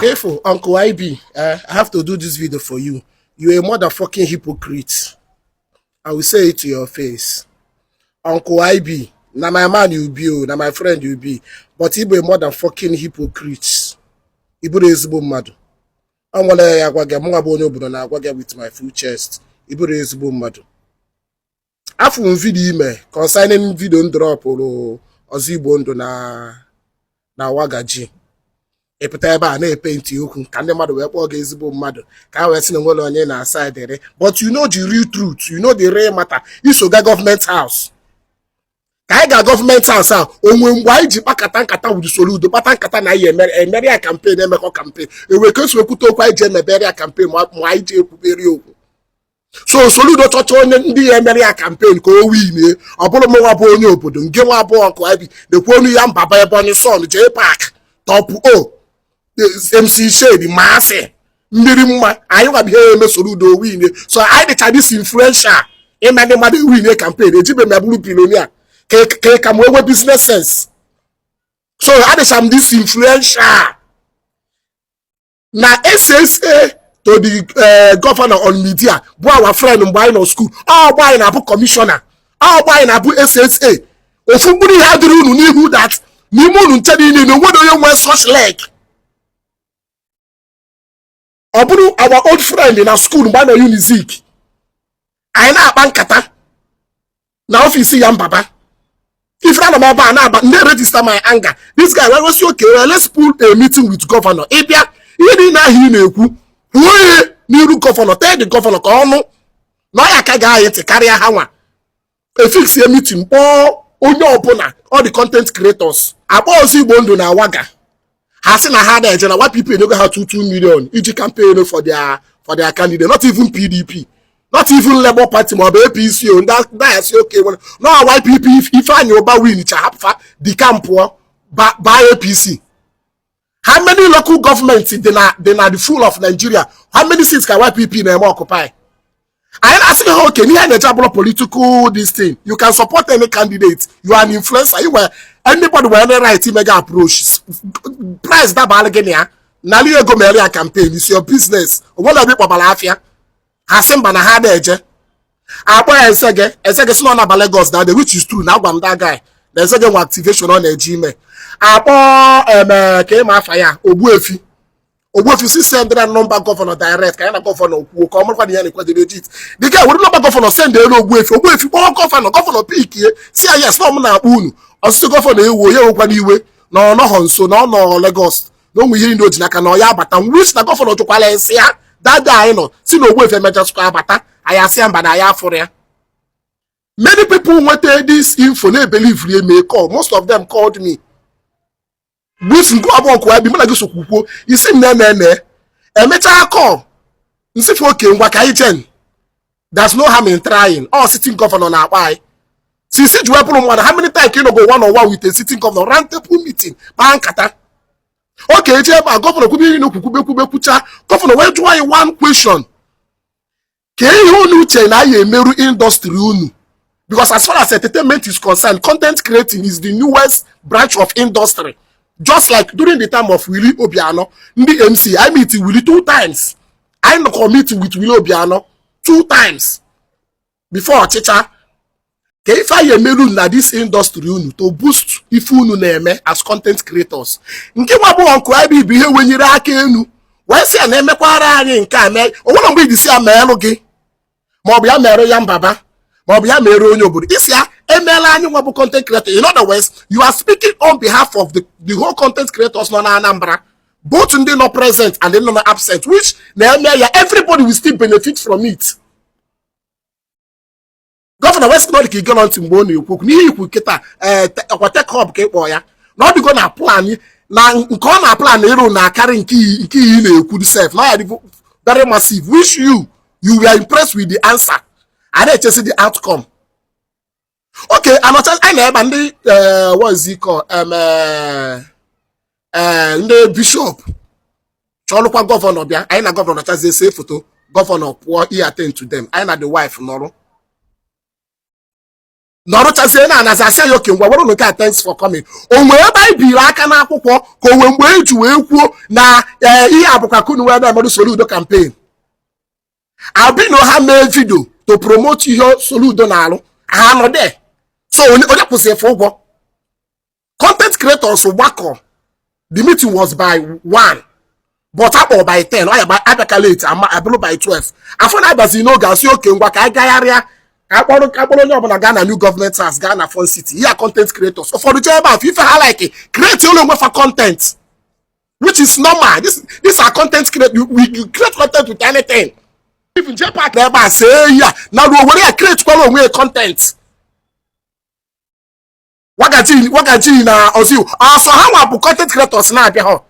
Okay, for Uncle IB, I have to do this video for you. You're a motherfucking hypocrite. I will say it to your face. Uncle IB, na my man you be, oh, na my friend you be, but ị bụ a motherfucking hypocrite. Ị bụrụ ezigbo mmadụ. Ọ nwere ya agwa gị, mụnwa bụ onye obodo na-agwa gị with my full chest. Ị bụrụ ezigbo mmadụ. Afụ m video ime concerning video m dropụrụ Ọzọ Igbo Ndụ na Wagaji. Ị pụta ebe a na-epenti okwu ka ndị mmadụ wee kpọọ gị ezigbo mmadụ, ka ha wee sị na nwere onye na-asa edere, but you know the real truth, you know the real matter. Iso ga government house, ka anyị ga government house a onwe mgbe anyị ji kpakọta nkata with Soludo, kpata nkata na anyị emere ya campaign, emekọ campaign, ewe ka esi ekwute okwu anyị ji emebere ya campaign, ma anyị ji ekwubere okwu. So Soludo chọcha onye ndị ya emere ya campaign ka o winie, ọ bụrụ m nwa bụ onye obodo nke nwa abụọ nkụ IB lekwa onu ya mbaba Ebonyi son jee park top o MC Shade masị mmiri mma anyị nwa bụ ihe ya eme Soludo winie. So anyị dịcha this influential ime ndị mmadụ winie campaign, ejibe m ya bụrụ billionaire ka m wee nwee business sense. So adịcha m this influential na SSA to the governor on media bụ our friend mgbe anyị nọ school. Ọgbọ anyị na-abụ commissioner, ọgbọ anyị na-abụ SSA. Ofu mkpụrụ ihe adịrị unu n'ihu that n'ime unu nche niile na onwere onye nwee such leg. Ọ bụrụ our old friend na school mgbe anyị nọ Unizik, anyị na-akpa nkata na office ya mbaba ife ana m ebe a na-aba ndị register my anger. This guy wee gosi, "Okay, well, let's pull a meeting with governor." Ịbịa ihe niile ahụ ị na-ekwu, kwuo ihe n'iru governor, tell the governor ka ọnụ na ọ ya aka ga anyị ntị karịa ha nwa. Efix a meeting, kpọọ onye ọbụla, all the content creators, akpọ Ọzọ Igbo Ndụ na Waga. Ha sị na ha na-eje na YPP enyego ha 22 million iji campaign for their candidate, not even PDP, not even Labour Party maọbụ APC o. Ndị asị oke nwere no YPP. Ifeanyi Ụba win cha hapụfa di camp pụọ baa APC. How many local government dị na the full of Nigeria? How many seats ka YPP na-eme occupy? Anyị na-asị ha oke n'ihe na-eje abụrụ political this thing. You can support any candidate. You are an influencer. You were anybody nwere any right imega approach price dabara gị na ya nalị ego mere ya campaign is your business. Onwere ebe ịkpọbara afịa. Ha sị mba na ha na-eje akpọ ya Esege. Esege si na ọ na-aba Lagos that day, which is true na agwa m that guy na Esege nwe activation ọ na-eje ime. Akpọ eme ka ịma afa ya Ogbuefi. Ogbuefi si send na number governor direct ka ya na governor kwuo ka ọ marakwa na ya na-ekwe legit. The guy were number governor send elu Ogbuefi. Ogbuefi kpọọ governor, governor pickie, si ya yes na ọ m na-akpọ unu ọsịsị. Governor ewu ya nwekwa n'iwe na ọ nọghọ nso, na ọ nọ Lagos, na ụmụ ihe niile o ji n'aka na ọ ya abata, which na governor jụkwala esi ya dada anyị nọ si na Ogbuefi emechasịkwa abata. Anyị asị ya mba na anyị afụrụ ya. Many people nweta this info na-ebelieve rie mee call. Most of them called me which nke ọ bụ nke ya bi mụ na gị sokwu kwuo isi m na-eme eme emechaa call nsịfụ oke ngwa ka anyị jen. There's no harm in trying. All sitting governor na-akpọ anyị sisi ji wepụrụ mmadụ. How many times ka ị nọgo one on one with a sitting governor, round table meeting, kpaa nkata oke eji ebe a? Governor kwube ihe na kwube kwube kwucha, governor wee jụọ anyị one question: ka ihe unu uche na anyị emerụ industry unu? Because as far as entertainment is concerned, content creating is the newest branch of industry. Just like during the time of Willie Obiano, ndị MC, I meet Willie two times. I nọkọ meeting with Willie Obiano two times before ọchịcha. Ka ife anyị emerụ na this industry unu to boost ife unu na-eme as content creators? Nke nwa bụ Uncle IB bụ ihe wenyere aka enu wee sị ya na emekwara anyị nke a mee. O nwere mgbe iji si ya meelụ gị, maọbụ ya mere ya mbaba, maọbụ ya mere onye obodo isi ya emeela anyị nwa bụ content creator? In other words, you are speaking on behalf of the whole content creators nọ na Anambra, both ndị nọ present and ndị nọ absent, which na-eme ya everybody will still benefit from it. Governor West nọ ka igolo ntị mgbe ọ na-ekwu okwu n'ihe ikwu kịta. Ee, ọkwa tech hub ka ị kpọọ ya na ọ dịgo na plan, na nke ọ na plan ịrụ na-akarị nke iyi na-ekwu sef na ya dị very massive, which you were impressed with the answer. A na-echesi the outcome. Okay, anọcha anyị na ebe ndị what is it called, ndị bishop chọrụkwa governor bịa. Anyị na governor nọchazie see photo. Governor pụọ, i attend to them. Anyị na the wife nọrọ. Nọrụchazie na anazi asị ya, "Okay, ngwa, were nke a, thanks for coming." O nwee ebe anyị biri aka n'akwụkwọ ka o nwee mgbe eji wee kwuo na ee, ihe a bụkwa kunu wee na-emerụ Soludo campaign albino. Ha mee video to promote ihe Soludo na-arụ, ha nọ there. So onye kwụsịrị efe ụgwọ content creators gbakọ. The meeting was by 1, but akpọ by 10. Ọ ya abịaka late, ama abụrụ by 12 afọ na-abazi n'oge. Asị, "Okay, ngwa, ka anyị gagharịa, ka akpọrọ onye ọbụla gaa na New Government House, gaa na Fun City." Ihe a, content creators ụfọdụ jee ebe a ife ha like create ụlọ onwe fa content, which is normal. This are content create. You create content with anything. Even jee park na ebe a see ya na ruo were ya create kwara onwe ya content. Wagaji, Wagaji na Oziu ọsọ ha nwa bụ content creators na-abịa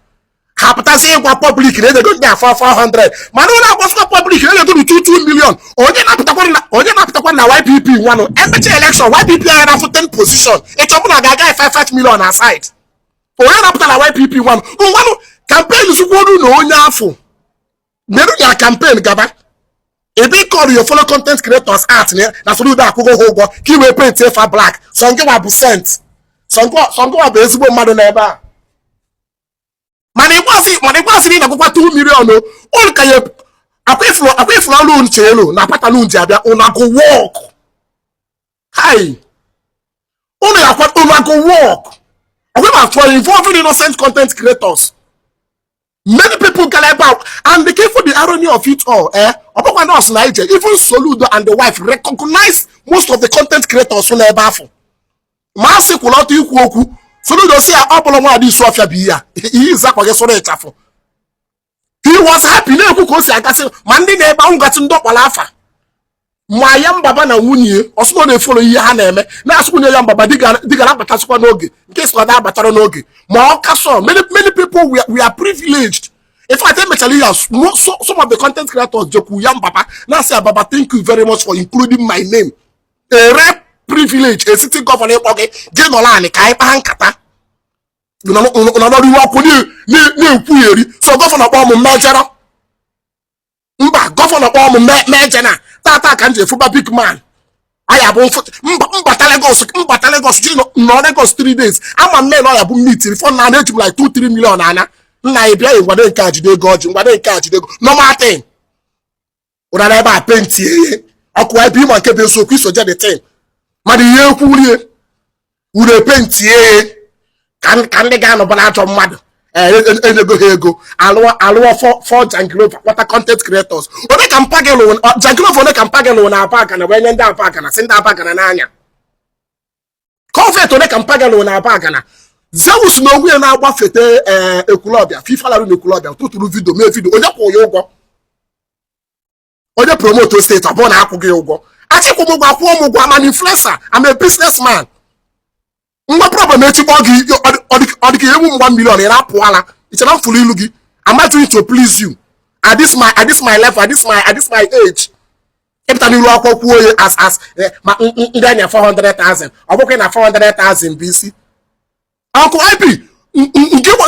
ha pụtasị ịgwa public na enyego ndị afọ 400, mana ụlọ agbasịkwa public na enyego 22 million. Onye na-apụtakwa na YPP nwanụ emecha election, YPP anya na 10 position, ịchọ mụ na ga-aga 55 million aside. Onye na-apụta na YPP nwanụ campaign zukwuru na onye afọ merụ ya campaign gaba ebe ị kọrọ your fellow content creators art na Soludo akwụgo ha ụgwọ ka i wee paint efa black. So ngịwa bụ saint, so ngịwa bụ ezigbo mmadụ n'ebe a. Mana ịgbasị na ị na-akwụkwa 2 million o unu ka ya akwa ifuru ọrụ nche elu na pattern ji abịa. Una go work hi, unu yakwa, una go work ọkwa for involving innocent content creators. Many people gara ebe a, and the for the irony of it all, ọ bụkwa nọọsụ na ije. Even Soludo and the wife recognize most of the content creators nọ ebe afọ. Ma a sị kwụrụ ọtọ ikwu okwu, Soludo si ya ọ bụla nwaadị isi ọfịa bụ ihe a ihe ịzakwa gị sụrụ ịchafụ. He was happy na-ekwu ka o si agasị ma ndị na-ebe ahụ gasị, ndị ọkpara afa ma ya mbaba na nwunye ọsụkọ na-efolo ihe ha na-eme, na-asụ nwunye ya mbaba dịga na-abatasịkwa n'oge nke sị na abatara n'oge ma ọ kasọ. Many, many people we are privileged. In fact, emechara ihe a, some of the content creators jekwu ya mbaba na-asị ya, "Baba, thank you very much for including my name." A rare privilege, a city governor ịkpọ gị, gị nọrọ anị ka anyị kpaa nkata nọrọ iwe ọkụ na-ekwugheri. So governor kpọọ m mmejọrọ mba, governor kpọọ m meje na tata ka m ji efuba big man. Aya bụ mbata Lagos ji nọ Lagos 3 days, ama m na ọ ya bụ meet fọ na na-eji m like 2 3 million anya nna ya bịa ya. Ngwado nke a, jide ego ọjị, ngwado nke a, jide ego, normal thing. Ụra na ebe a paint ihe ọkụ ebe ịma nke bụ eziokwu isoje the thing, mana ihe ekwurie ure paint ihe ka ndị ga-anọba na ajọ mmadụ enyego ha ego alụọ for Janglova kpọta content creators. Onye ka mpa gị lụrụ Janglova? Onye ka mpa gị lụrụ na aba agana wee nye ndị aba agana si ndị aba agana n'anya culvert? Onye ka mpa gị lụrụ na aba agana? Zeus na onwe ya na-agbafete ee Ekwulọbịa fifalarụ na Ekwulọbịa tụtụrụ video, mee video. Onye kwụ ya ụgwọ? Onye promote steeti ọ bụrụ na akwụ gị ụgwọ, achịkwụ m ụgwọ, akwụọ m ụgwọ. I'm an influencer, I'm a businessman. Ngwa, problem echi kpọọ gị, ọ dị ka ewu m 1 million ị na-apụ ala ichere m fụrụ ilu gị. Am I doing to please you at this my level, at this my age? Ịpụta n'ilu akwụkwọ kwuo ya as ma ndị anya 400,000, ọ bụkwa na 400,000 bụ isi ọkụ ip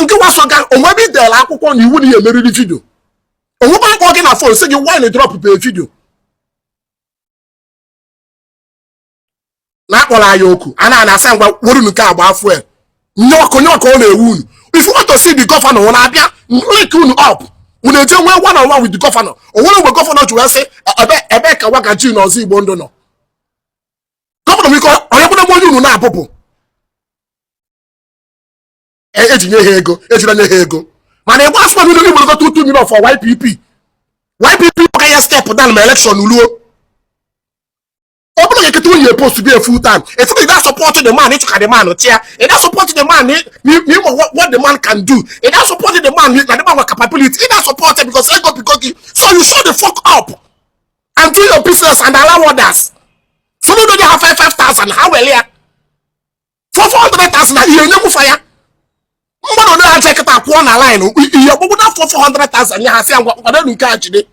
nke wasoga onwe ebe idela akwụkwọ na iwu na ihe emeriri video. Onwekwa mkpọ gị na phone sị gị why na drop be video na akpọrọ anyị oku a na na-asa. Ngwa, were nke agba fuel nye ọkụ, nye ọkụ, ọ na-ewu unu. If you want to see the governor, unu abịa link unu up, unu eje nwee one on one with the governor. O nwere mgbe governor ji wee sị ebe ka Wagaji na ọzọ Igbo ndụ nọ. Governor nwere ike onye kwụna onye unu na-abụbụ eji nye ha ego, ejira nye ha ego, mana ịgba asụkwa n'ụlọ Igbo gote 2 million for YPP. YPP ka ya step down ma election ruo. Ọ bụrụ na ekete nwunye post be a full time, if you don't support the man, ịchụ ka the man chia, ị don't support the man n'ịma what the man can do, ị don't support the man na the man with capability, ị don't support it because ego bigo gị. So you shut the fuck up and do your business and allow others. So no dey have 5,000 ha were ya for 400,000 na ihe enyekwufa ya. Mmadụ ole ha je kịta kwụọ na line ihe ọgbụgbụ na 400,000 nye ha, sị ya ngwa, nkwado nke a, jide.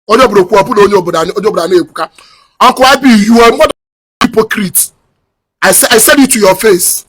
Onye obodo kwuo ọbụla, onye obodo onye obodo na-ekwuka. Uncle IB, you are more than hypocrite. I said it to your face.